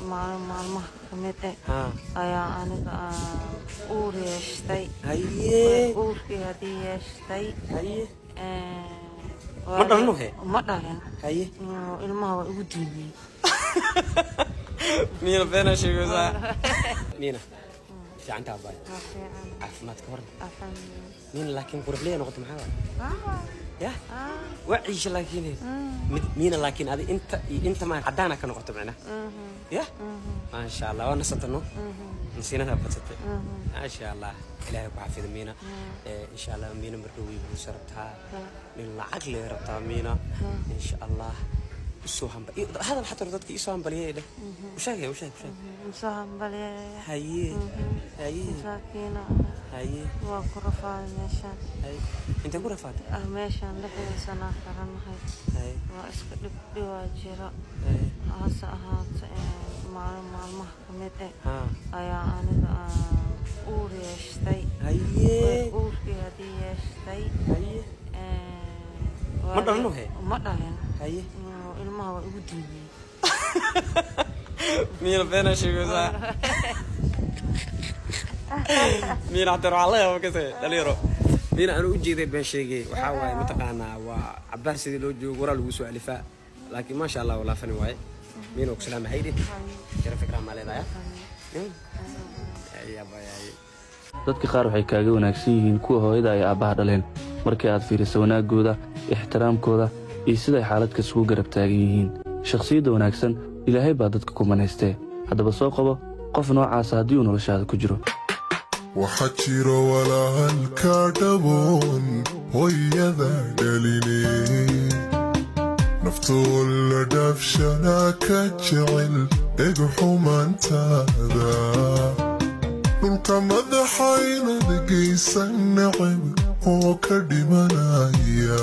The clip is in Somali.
Maalin maalmaha ka mid ah ayaa aniga uur yeeshtay. Haye. Uurkii haddii yeeshtay, Haye. Ma dhalin he? Ma dhalin. Haye. Ilmaha waa igu duumiyey. Miina beena sheegaysaa. Miina fiicantaa baay? Waa fiican. Caafimaadka waran? Alxamdulilah. Miina laakiin quruxleya noqoto, maxaa waay ya waa ciisha laakiin miina laakiin adi inta iyo inta maa caddaana ka noqoto macnaha ya maasha Allah, waa nasatano, nasiinadaa badsatay, maasha Allah. Ilaahay ku xafido miina. Insha Allah miina mardhow way guursa rabtaa, nin lacag lee rabtaa miina, insha Allah. Usoo hamba hadal xataa dadka isoo hambaliyay dheh, u sheegay, u sheeg, u sheeg. Soo hambalyeeya. Haye, haye. Masaakiina. Haye. Waa ku rafaaday meeshaan. Haye, intee ku rafaatay? Ah, meeshaan 6 sanaa xiranahay. Haye. Waa iska dhib dhibaa jira. Haye. Hase ahaato, maalin maalmaha ka mid ah ayaa aniga uur yeeshtay. Haye. Uurkii haddii yeeshtay, Haye. Ma dhalin he? Ma dhalin. Haye. Ilmaha waa igu duumiyey. Miina beena sheegaysaa. Miina xataa waxaa la yaaba kasee dhalinyaro miina anu ujeeday been sheegay, waxaa waaye mataqaanaa waa cabaar sidii loo joogo waraa lagu soo alifaa, laakiin maasha Allah walaafani waaye. Miina ku salaama haydi jara fikraa maa leedahay. Dadka qaar waxay kaaga wanaagsan yihiin kuwa hooyada ay aabbaha dhaleen markii aad fiiriso wanaaggooda, ixtiraamkooda iyo siday xaalad kasugu garab taagan yihiin. Shakhsiyadda wanaagsan Ilaahay baa dadka ku manaystee. Haddaba soo qabo qof noocaasa haddii uu noloshaada ku jiro. Waxaa jiro walaalka dhaboon hooyada dhaline, naftoo la dhaafshanaa ka jecel dheg xumaantaada, dhulka madaxaynad geysan neceb oo ka dhimanaya.